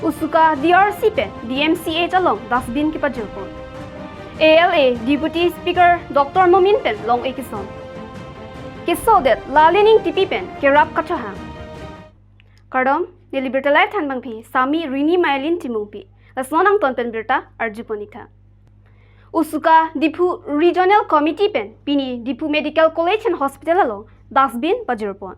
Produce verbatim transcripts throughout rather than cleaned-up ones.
Usuka D R C pen D M C H along dustbin kepajirpon. A L A Deputy Speaker Doctor Momin pen long-e keson. Kesodet Lalin Ingtipi pen kerap kachehang. Kardom, neli birta live thanbangpi, Sami Rini Mailin Timungpi. Lason angton pen birta arjupon-iktha. Usuka Diphu Regional Committee pen pini Diphu Medical College and Hospital along dustbin pajirpon.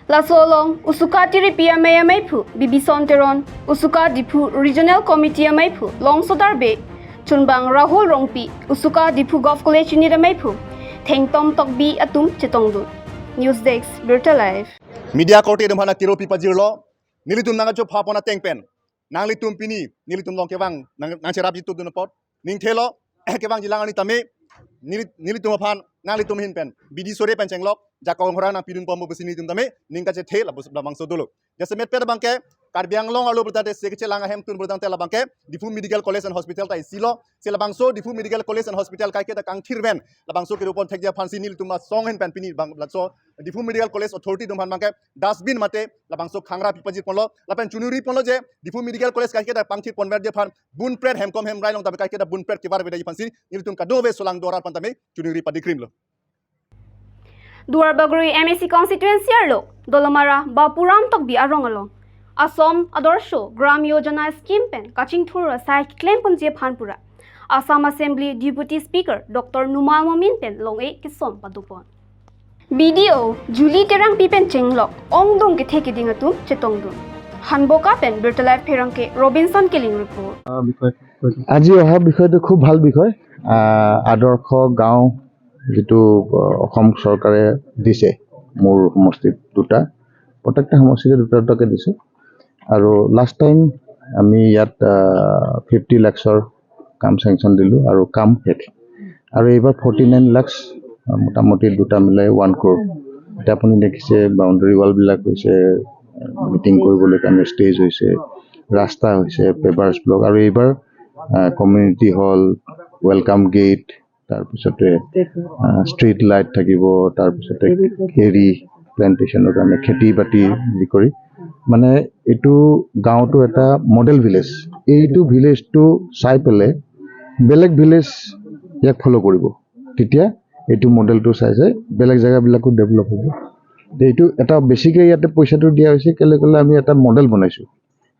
Laso along Usuka Tiripi amei ameiphu Bibison Teron, Usuka Diphu Regional Committee ameiphu Longsodar Bey, chunbang Rahul Rongpi, Usuka Diphu Govt College Unit ameiphu Thengtom Tokbi atum chetongdun. News Desk, Birta Live. Media korte atum aphan akiro pipajirlo, nelitum nangkachopha pon ateng pen nanglitum pini nelitum along kevang nang nangcherapji tutdun apot ning thelo, kevangjilang arni tame neli nelitum aphan nanglitum ahin pen bidi sore pen chenglok jakong horang nangpidunponpo pusi nelitum tame ning kachethe labus labangso dolo. Jasemet pet abangke Karbi Anglong arlo pulotangte se kechelang ahemtun pulotangte labangke Diphu Medical College and Hospital ta isilo. Se labangso Diphu Medical College and Hospital kaiketa kangthir pen labangso kedo pon thekji aphansi nelitum asong ahin pen pini bang laso Diphu Medical College Authority atum aphan abangke dustbin mate labangso khangra pipajirponlo, lapen choningriponlo je Diphu Medical College kaiketa pangthir ponverji aphan bunpret hemkom hemrai along tame kaiketa bunpret kevarvedetji aphansi nelitum kadokave solangdo arat aphan tame choningri padikrimlo. Duarbagori M A C constituency arlo Dolamara Bapuram Tokbi arong along Assam Adarsho Gram Yojana scheme pen kachingthur asai keklemponji aphan pura Assam Assembly Deputy Speaker Doctor Numal Momin pen long-e keson padopon. B D O Julie Terangpi pen chenglok ongdung kethe keding atum chetongdun. Hanboka pen Birta Live Pherangke Robinson Killing report. আজি অহা বিষয়টো খুব ভাল বিষয়। আহ, আদৰ্শ গাঁও যিটো, আহ, অসম চৰকাৰে দিছে, মোৰ সমষ্টিত দুটা, প্ৰত্যেকটা সমষ্টিতে দুটা দুটাকে দিছে। আৰু লাষ্ট টাইম আমি ইয়াত, আহ, ফিফটি লাখছৰ কাম চেংচন দিলোঁ আৰু কাম শেষ। আৰু এইবাৰ ফৰ্টি নাইন লাখছ, আহ, মোটামুটি দুটা মিলাই ওৱান ক্ৰ'ৰ। এতিয়া আপুনি দেখিছে বাউণ্ডেৰী ৱালবিলাক হৈছে, মিটিং কৰিবলৈ কাৰণে ষ্টেজ হৈছে, ৰাস্তা হৈছে, পেভাৰ্ছ ব্লক, আৰু এইবাৰ, আহ, কমিউনিটি হল, ৱেলকাম গেট, তাৰপিছতে, আহ, ষ্ট্ৰীট লাইট থাকিব, তাৰপিছতে কেৰী প্লেণ্টেশ্যনৰ কাৰণে খেতি বাতি আদি কৰি, মানে, এইটো গাঁৱটো এটা মডেল ভিলেজ। এইটো ভিলেজটো চাই পেলাই বেলেগ ভিলেজ ইয়াক ফ'ল' কৰিব, তেতিয়া এইটো মডেলটো চাই চাই বেলেগ জেগাবিলাকো ডেভেলপ হ'ব। তে এইটো এটা বেচিকলি ইয়াতে পইচাটো দিয়া হৈছে, কেলে ক'লে আমি এটা মডেল বনাইছোঁ।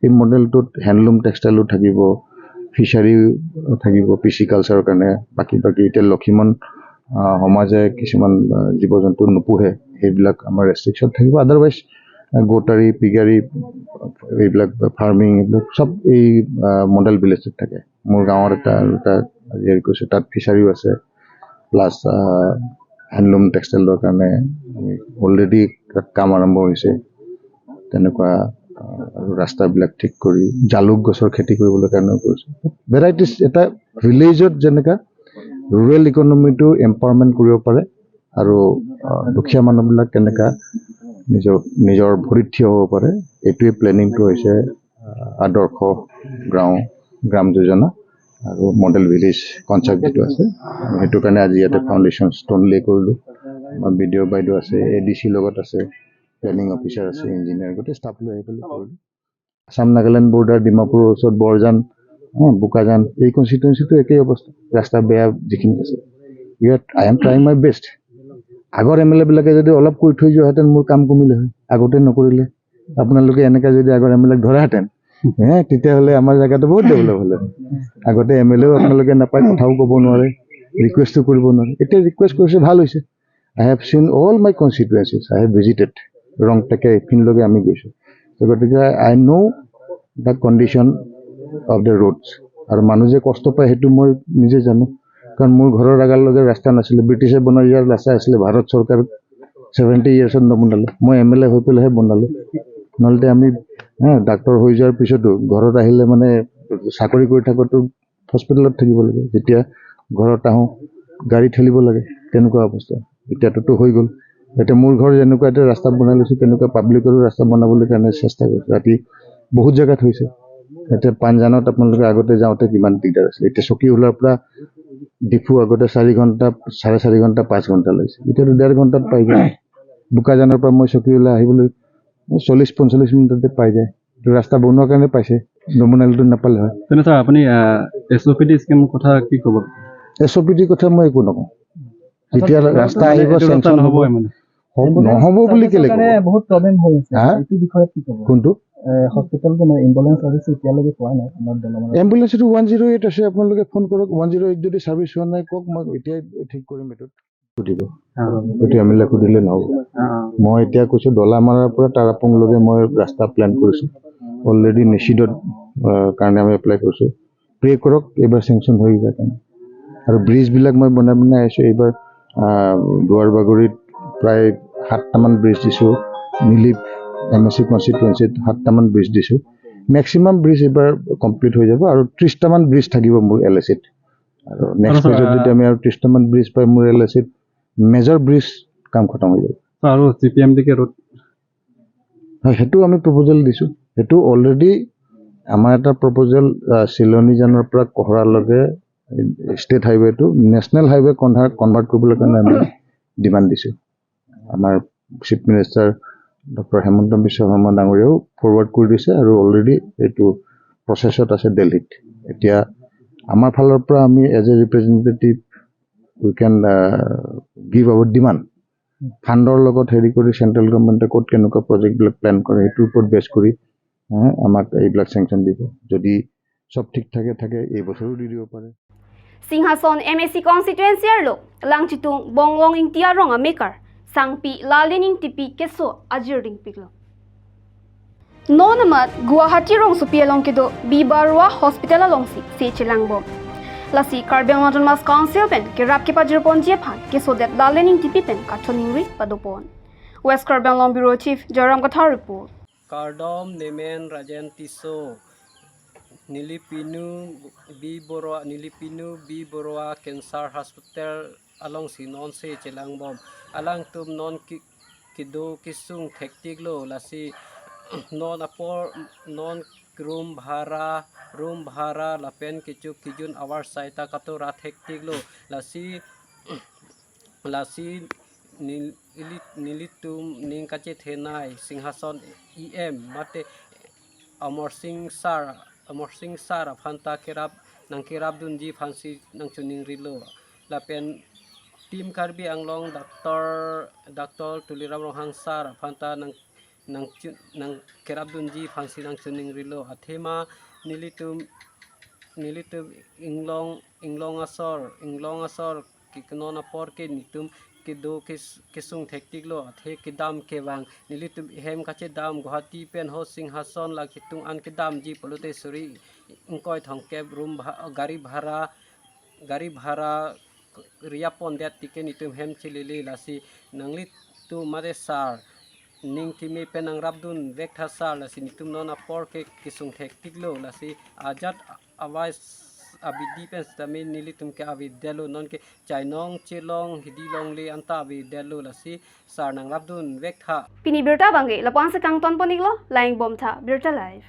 এই মডেলটোত হেণ্ডলুম টেক্সটাইলো থাকিব, ফিচাৰী থাকিব, পিচিকালচাৰৰ কাৰণে, বাকী বাকী এতিয়া লক্ষীমন, আহ, সমাজে কিছুমান, আহ, জীৱ জন্তু নোপোহে, সেইবিলাক আমাৰ ৰেষ্ট্ৰিকশ্যন থাকিব। আদাৰৱাইজ, আহ, গোটাৰী, পিগাৰী, এইবিলাক ফাৰ্মিং, এইবিলাক চব এই, আহ, মডেল ভিলেজত থাকে। মোৰ গাঁৱৰ এটা, এটা হেৰি কৈছে, তাত ফিচাৰীও আছে, প্লাছ, আহ, হেণ্ডলুম টেক্সটাইলৰ কাৰণে আমি অলৰেডি তাত কাম আৰম্ভ হৈছে। তেনেকুৱা, আহ, আৰু ৰাস্তাবিলাক ঠিক কৰি জালুক গছৰ খেতি কৰিবলৈ কাৰণেও কৰিছে। ভেৰাইটিজ এটা ভিলেজত যেনেকা ৰুৰেল ইকনমিটো এম্পাৱাৰমেণ্ট কৰিব পাৰে আৰু, আহ, দুখীয়া মানুহবিলাক কেনেকা নিজৰ, নিজৰ ভৰিত থিয় হ'ব পাৰে, এইটোৱে প্লেনিংটো হৈছে, আহ, আদৰ্শ গাঁও, গ্ৰাম যোজনা আৰু মডেল ভিলেজ কনচেপ্ট যিটো আছে, আমি সেইটো কাৰণে আজি ইয়াতে ফাউণ্ডেশ্যন ষ্ট'ন লে কৰিলোঁ। আমাৰ বি ডি অ' বাইদেউ আছে, এ ডি চি লগত আছে, প্লেনিং অফিচাৰ আছে, ইঞ্জিনিয়াৰ, গোটেই ষ্টাফ লৈ আহি পেলাই কৰিলোঁ। আছাম নাগালেণ্ড বৰ্ডাৰ, ডিমাপুৰৰ ওচৰত বৰজান, হা, বোকাজান, এই কনষ্টিটুৱেঞ্চিটো একেই অৱস্থা, ৰাস্তা বেয়া যিখিনি আছে। ইয়াত I am trying my best। আগৰ এম এল এ বিলাকে যদি অলপ কৰি থৈ যোৱাহেঁতেন মোৰ কাম কমিলে হয়, আগতে নকৰিলে। আপোনালোকে এনেকে যদি আগৰ এম এল এক ধৰাহেঁতেন, হে, তেতিয়াহ'লে আমাৰ জেগাটো বহুত ডেভেলপ হ'লে হয়। আগতে এম এল এও আপোনালোকে নাপায়, কথাও ক'ব নোৱাৰে, ৰিকুৱেষ্টো কৰিব নোৱাৰে। এতিয়া ৰিকুৱেষ্ট কৰিছে, ভাল হৈছে। I have seen all my constituencies, I have visited। ৰংটেকে এইপিনলৈকে আমি গৈছোঁ। তো গতিকে I know the condition of the roads। আৰু মানুহ যে কষ্ট পায়, সেইটো মই নিজে জানো, কাৰণ মোৰ ঘৰৰ আগাৰলৈকে ৰাস্তা নাছিলে, ব্ৰিটিছে বনাই যোৱাৰ ৰাস্তা আছিলে, ভাৰত চৰকাৰ ছেভেণ্টি ইয়াৰ্ছত নবনালে, মই এম এল এ হৈ পেলাইহে বনালোঁ। নহ'লে আমি, হা, ডাক্তৰ হৈ যোৱাৰ পিছতো ঘৰত আহিলে মানে চাকৰি কৰি থাকোঁতেও হস্পিটেলত থাকিব লাগে, যেতিয়া ঘৰত আহোঁ গাড়ী ঠেলিব লাগে, তেনেকুৱা অৱস্থা। এতিয়াতো হৈ গ'ল। এতিয়া মোৰ ঘৰ যেনেকুৱা এতিয়া ৰাস্তা বনাই লৈছোঁ, তেনেকুৱা পাব্লিকৰো ৰাস্তা বনাবলৈ কাৰণে চেষ্টা কৰিছোঁ। ৰাতি বহুত জেগাত হৈছে। এতিয়া পাঞ্জানত আপোনালোকে আগতে যাওঁতে কিমান দিগদাৰ আছিলে, এতিয়া চকীহোলাৰ পৰা ডিফু আগতে চাৰি ঘণ্টা, চাৰে চাৰি ঘণ্টা, পাঁচ ঘণ্টা লাগিছে, এতিয়াতো ডেৰ ঘণ্টাত পাই যায়। বোকাজানৰ পৰা মই চকীহোলা আহিবলৈ চল্লিছ পঞ্চল্লিছ মিনিটতে পাই যায়। এইটো ৰাস্তা বনোৱাৰ কাৰণে পাইছে, ডমনালীটো নাপালে হয়। তেনে ছাৰ, আপুনি এছ অ' পি ডি স্কিম কথা কি ক'ব? এছ অ' পি ডি কথা মই একো নকওঁ। যেতিয়া ৰাস্তা আহিব, এইটো ৰাস্তা চেংচন হ'ব। নহ'বই মানে। হ'ব, নহ'ব বুলি কেলে ক'ব? বহুত প্ৰব্লেম হৈ আছে। হা? এইটো বিষয়ত কি ক'ব? কোনটো? এ, হস্পিটেলটো মানে এম্বুলেন্স চাৰ্ভিচ এতিয়ালৈকে পোৱা নাই আমাৰ দলঙৰ। এম্বুলেন্স এইটো ওৱান জিৰ' এইট আছে, আপোনালোকে ফোন কৰক। ওৱান জিৰ' এইট যদি চাৰ্ভিচ হোৱা নাই কওক, মই এতিয়াই ঠিক কৰিম এইটোত। সুধিব। অ। এইটো এম এল এক সুধিলে নহ'ব। অ, অ। মই এতিয়া কৈছো, ডলামাৰাৰ পৰা তাৰাপুংলৈকে মই ৰাস্তা প্লেন কৰিছো। অলৰেডি নিশিদত, আহ, কাৰণে আমি এপ্লাই কৰিছো। প্ৰে কৰক, এইবাৰ চেংচন হৈ যায় কাৰণে। আৰু ব্ৰিজবিলাক মই বনাই বনাই আহিছো। এইবাৰ, আহ, দুৱাৰবাগৰিত প্ৰায় সাতটামান ব্ৰিজ দিছো, নিলিপ এম এ চি কনষ্টিটুৱেঞ্চিত সাতটামান ব্ৰিজ দিছো। মেক্সিমাম ব্ৰিজ এইবাৰ কমপ্লিট হৈ যাব আৰু ত্ৰিশটামান ব্ৰিজ থাকিব মোৰ এল এ চিত। আৰু নেক্সট আৰু ছাৰ, ফেজত যদি আমি আৰু ত্ৰিশটামান ব্ৰিজ পাই, মোৰ এল এ চিত মেজৰ ব্ৰিজ কাম খতম হৈ যাব। ছাৰ, আৰু চি পি এম ডি কে ৰোড? হয়, সেইটো আমি প্ৰপ'জেল দিছো। সেইটো অলৰেডি আমাৰ এটা প্ৰপ'জেল, আহ, চিলনীজানৰ পৰা কহৰালৈকে ষ্টেট হাইৱেটো নেশ্যনেল হাইৱে কনভাৰ্ট, কনভাৰ্ট কৰিবলৈ কাৰণে আমি ডিমাণ্ড দিছো। আমাৰ চিফ মিনিষ্টাৰ ডক্টৰ হিমন্ত বিশ্ব শৰ্মা ডাঙৰীয়াও ফৰৱাৰ্ড কৰি দিছে আৰু অলৰেডি এইটো প্ৰচেছত আছে দিল্লীত। এতিয়া আমাৰ ফালৰ পৰা আমি as a representative, we can, uh, give our demand। ফাণ্ডৰ লগত হেৰি কৰি চেণ্ট্ৰেল গভৰ্ণমেণ্টে ক'ত কেনেকুৱা প্ৰজেক্টবিলাক প্লেন কৰে, সেইটোৰ ওপৰত বেছ কৰি, হে, আমাক এইবিলাক চেংচন দিব। যদি চব ঠিক ঠাকে থাকে, এই বছৰো দি দিব পাৰে। Singhason M A C constituency arlo Langchitung Bonglong Ingti arong amekar Sangpi Lalin Ingtipi keso ajir dingpiklo. Non amat Guwahati rongsopi along kedo B Baruah Hospital alongsi se chelangbom. Lasi Karbi Anglong Autonomous Council pen kerap kepajirponji aphan kesodet Lalin Ingtipi pen kachiningri padopon. West Karbi Anglong Bureau Chief Joyram Kathar report. Kardom, nemen Rajen Tisso. Neli pinu B Baruah, neli pinu B Baruah Cancer Hospital alongsi non se chelangbom. Alangtum non ki-, kedo kesung thektiklo, lasi non apor, non room bhara, room bhara lapen kecho kejun avar saita katora thektiklo, lasi lasi nel-, ili-, nelitum ning kachethenei Singhason E M mate Amar Sing sir, Amar Sing sir aphanta kerap, nangkerapdunji aphansi nangchiningrilo. Lapen Team Karbi Anglong Doctor, Doctor Tuliram Ronghang sir aphanta nang nang chu-, nangkerapdunji aphansi nangchiningrilo. Athema nelitum, nelitum inglong, inglong asor, inglong asor ke-, non apor ke netum kedo kes-, kesung thektiklo. Athe kedam kevang, nelitum hem kachedam Guwahati pen ho Singhason Langchitung an kedamji pulote suri ingkoi thomkep room bha-, gari bhara, gari bhara riyapondet tike netum hem chelele, lasi nanglitum mate sir ning keme pen nangrapdunvek tha sir, lasi netum non apor ke kesung thektiklo, lasi ajat avai abidi pen sitame nelitum ke avedetlo, non ke chainong chelong hidi longle anta avedetlo, lasi sir nangrapdunvek tha. Pini birta abangke lapu-ansi kangtonpon-iklo, lang-ikbom tha Birta Live.